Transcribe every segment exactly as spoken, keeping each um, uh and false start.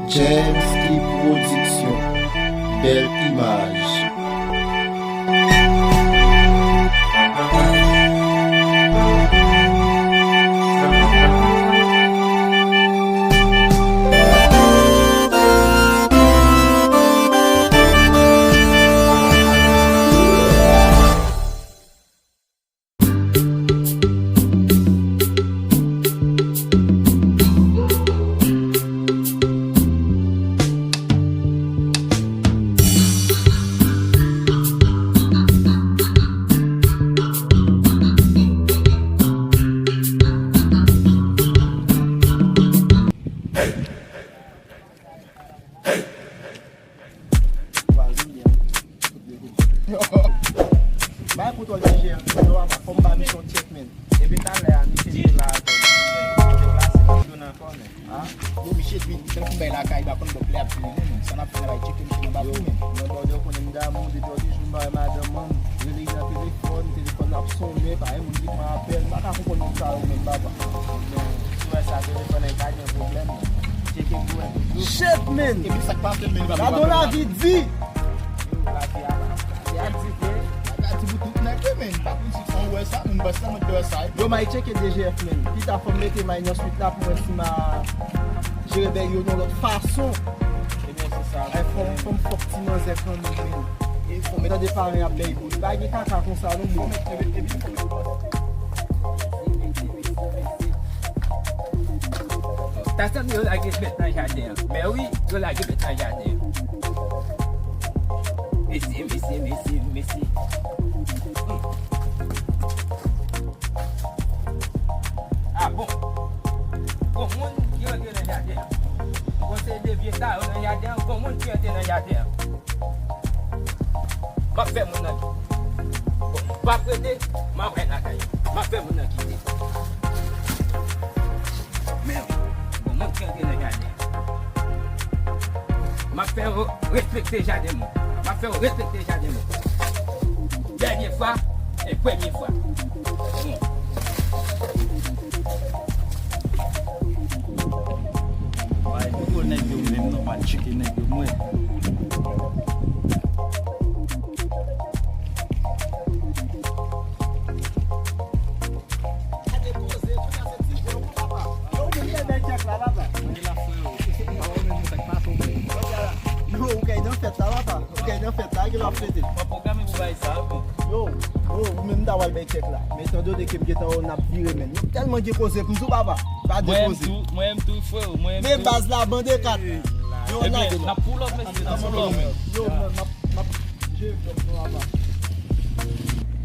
James T Production, bèl imaj. Bay kontwòl D J F yo a, fò m ba misye yon tchèk, men. Epi talè a, misye vin la ankò, men. Misye plase videyo nan ankò, men. Ah, yo, misye vin, tankou bay lakay, pa konn bòk lè ap vini, men. Sa n ap fè la, bay tcheke misye nan bafon, men. Mwen, bòdè, ou konnen m damou, depi yon de jou m pa wè madanm mwen, m rele li nan telefòn, telefòn nan ap sonnen, pa gen moun ki pran apèl, m pa ka konprann moun sa yo, menm, papa. Men, si w wè sa, telefòn nan pa gen pwoblèm, men. Tcheke pou wè toujou. Shit, man! Epi sa k pa fè, men, li pa Gade yon lavi di! Yo, lavi a, lavi a di vre. Lavi a di pou tout nèg, wi, men. Pa pou si fò w wè sa, men bas la, mwen te wè sa, wi. Yo, may tcheke D J F, men. Pita fò m mete may nan swit la pou mwen si m a jere bèy yo yon lòt fason. Ebyen, se sa. Ay, fò m, fò m fòk ti manzè kanmenm, men. E fò m tande paran ap bèy pou li. Pa gen kaka konsa, non, bro. Ta sanble yo lage bèt nan jaden an. Mè wi, yo lage bèt nan jaden an. Mesye, mesye, mesye, mesye. Hmm. Ah bon. Gon moun ki rantre nan jaden an. Gon seri de vye ta yo nan jaden an. Gon moun ki rantre nan jaden an. M ap fè moun nan kite. Bon, m p ap rete, m ap al lakay. M ap fè moun nan kite. Men, bon, moun ki rantre nan jaden. M ap fè yo respekte jaden moun. M ap fè yo respekte jaden moun. Dènye fwa, e premye fwa. Bon. Bay, poko nèg yo menm non, m al tcheke nèg yo, mwen. Yo, ou menm ki nan fèt la, papa. Yo, ou kay nan fèt la, papa. Ou kay nan fèt la, ki lè w ap fete? Mwen pwograme pou bay sa, wi. Yo, bro, ou menm ta pral bay tchèk la. Men etan done ke m gentan wè w n ap vire, men. Nou tèlman gen koze pou m di w, papa. Pa de koze. Mwen menm tou, mwen menm tou, freo, mwen menm tou. Men baz la, bande kat. Yo, lage non. N ap pull up, mesye, n ap pull up. Yo, man, m ap, m ap jere vlòg nou apa.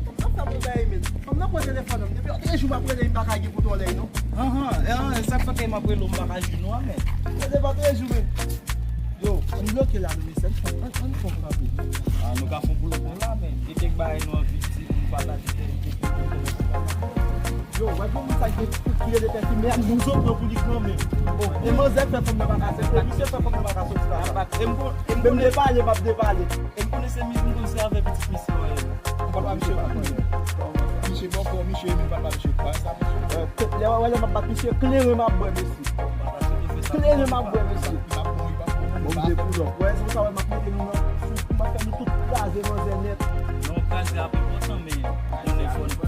Kòman sa pou bay men? Fanm nan pran telefòn nan. Depi yon de jou m ap rele, m pa ka gen pou tòlèy non. Ahan, e, e, sa k fè ke m ap rele w, m pa ka jwenn ou a, men. Rele pa de jou, men. Yo, ann bloke la, nou, mesye, ann, ann, ann fè yon kanpe. Ah, nou ka fè yon pull up nou la, men. Gen kèk bagay nou anvi di, nou pataje kèk, kèk, kèk, kèk, kèk. Yo, w ap yon moun sa ki, ki rele pèfimè a, nou zo pran pou li granmen. Oh, e manzè k fè fanm nan pa ka sèvi, misye fè fanm nan pa ka sòti la. E m kon, e m menm depale, m ap depale. E m konnen se mi, m konnen se avè pitit misye yo ye. M pral pa misye pa konnen. Misye bòkò, misye menm pral pa misye. Pa sa misye. Euh, lè w wè lè m ap bat misye, kleren m ap bwè, mesye. Kleren m ap bwè, mesye. Bon, m dekoulòk. Wè, se pou sa wè m ap mete nou nan sou, m ap fè nou tout kraze manzè nèt. Non, kraze ap enpòtan, men konnen fò n fò.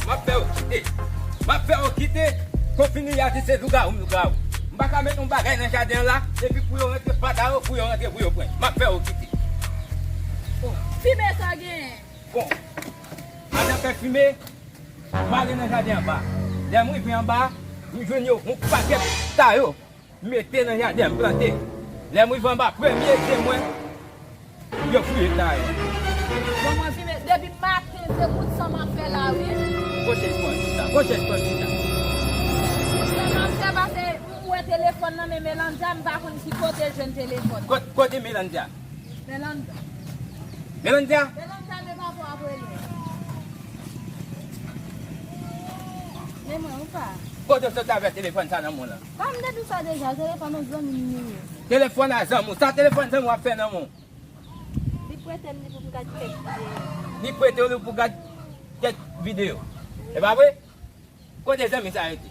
M ap fè yo kite. M ap fè yo kite. Konfini a di se lougawou, lougawou. M pa ka met yon bagay nan jaden an la, epi pou yo rantre, pa ta yo, pou yo rantre, pou yo pran. M ap fè yo kite. Fimen sa genyen. Bon, madan fè fimen, m ale nan jaden anba. Lè m rive anba, m jwenn yo, yon pakèt ta yo. M mete nan jaden, m plante. Lè m rive anba, premye je mwen, yo fouye ta yo. Bon, mwen vin, depi maten, se kout san m ap fè la, wi. Kote l pran chita? Kote l pran chita? Kout san m ap fè, pase m wè telefòn nan men Melandya, m pa konn ki kote l jwenn telefòn. Kot-, kote Melandya? Melandya. Melandya? Melandya, men papa w ap rele. Men mwen, ou pa. Kote w sot avè telefòn sa nan men w lan? Pa m te di w sa deja, telefòn yon zanmi m li ye. Telefòn a zanmi w. Sa telefòn zanmi w ap fè nan men w? Li prete m li pou m gad kèk videyo. Li prete w li pou gad kèk videyo. E pa vre? Kote zanmi sa rete?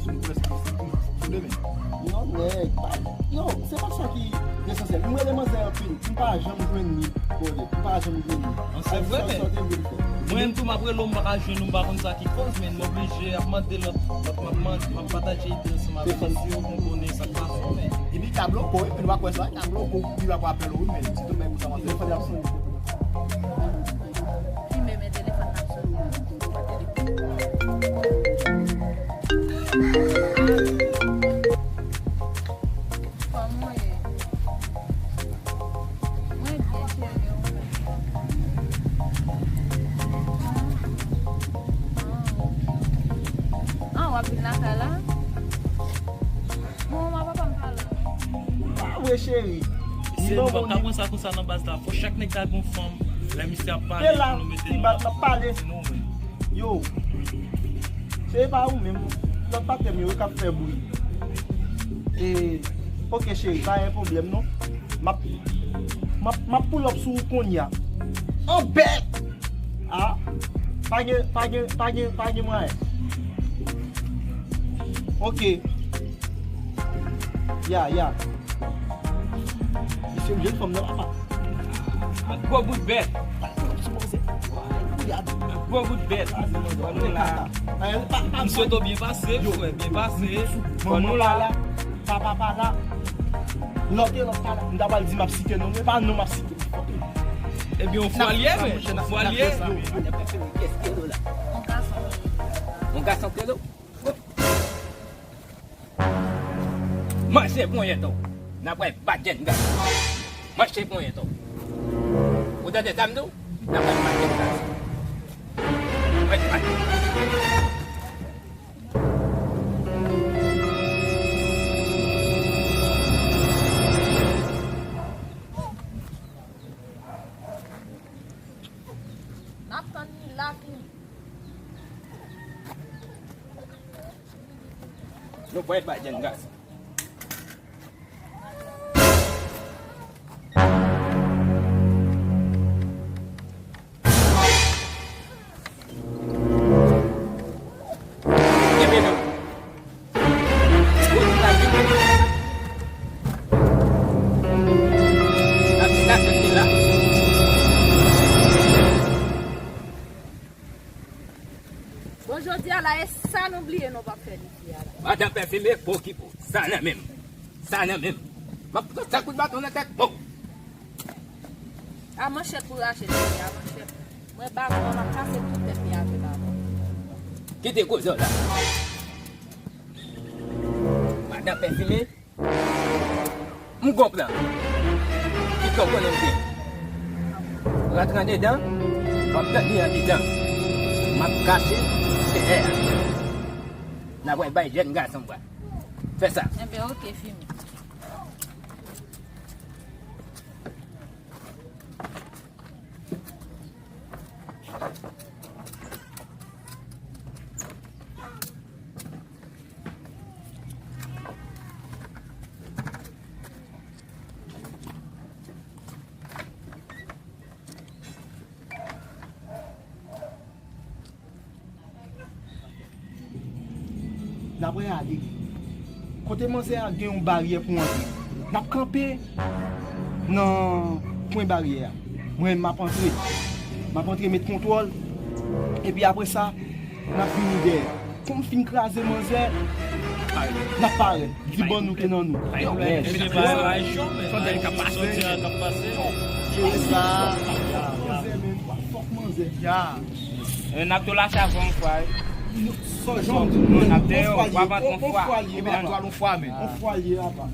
sou li prèske sou demen. Yon nèg, pa, yo, se pa sa ki lesansyèl. M rele manzè anpil, m pa janm jwenn li, brother. M pa janm jwenn li. An, se vre, men mwen menm tou, m ap rele w, m pa ka jwenn ou, m pa konn sa ki koz, men m oblije ap mande lòt, lòt m ap mande, m ap pataje ide ansanm avèk misye pou m konnen sa k pase, men. Epi ka bloko, epi nou pa kwè sa, ka bloko, li pa pou apèl ou, men si tout bagay pou sa, m ap telefòn ap sonnen. Li menm e telefòn ap sonnen. Kòman w ye? Mwen byen, cheri, ou menm? Ah, w ap vin lakay la? Bon, mwen papa m pa la. Pa vre, cheri. Se nou pa ka pran sa konsa nan baz la. Fò chak nèg ta gon fanm. Lè misye ap pale, e la, pou nou mete ti nou bat la pale. Yo, se pa ou menm. Lòt patnè m yo, yo k ap fè bri. E, ok, cheri, pa gen pwoblèm, non. M ap, m ap, m ap pull up sou ou kounye a. An bèk! Ah, pa gen, pa gen, pa gen, pa gen mwayen. Ok. Ya, ya. Misye oblije fanm nan, papa. Gwo bout bèt. Gwo bout bèt. Misye to byen pase, frè, byen pase. Manman pa la, papa pa la. Lòt e lòt pa la. M ta pral di m ap site non, men pa non m ap site. Ebyen, yon fwa l ye, men. Yon fwa l ye. Yon gason. Yon gason ke l. Manje ponyèt ou. N ap wè badjèn gason. Manje ponyèt ou. Ou tande sa m di w? N ap wè badjèn gason. Wè badjèn. N ap tann li la fini. Nou pral ba Djangas. Kenbe non. Ala e sa nou bliye nou p ap fè li fè a la. Madan Pèfime, pokipo. Sa nan menm. Sa nan menm. M ap pran sa kout baton nan tèt. Bon. A manchèt pou rache tèt li, a manchèt. Mwen baton an, m ap kase tout tèt li avè l avè. Kite koze w la. Madan Pèfime, m gon plan. Kite w konnen m gen. Rantre andedan, w ap tann li andedan. M ap kase seyè a. N ap wè bay jèn gason bwa. Fè sa. Enben, oke, fime. N ap ale. Kote manzè a gen yon baryè pou antre. N ap kanpe nan pwen baryè a. Mwen, m ap antre. M ap antre met kontwòl. Epi apre sa, n ap vini dèyè. Kon m fin kraze manzè, n ap parèt. Di ban nou ke nan nou. Fòk manzè, men. Fòk manzè. Ya. E n ap tou lach avan yon fwa, wi. Sò jan w di nou, n ap dèyè w, w ap antre yon fwa. Epi n ap tou al yon fwa, men. On fwa l ye, apa.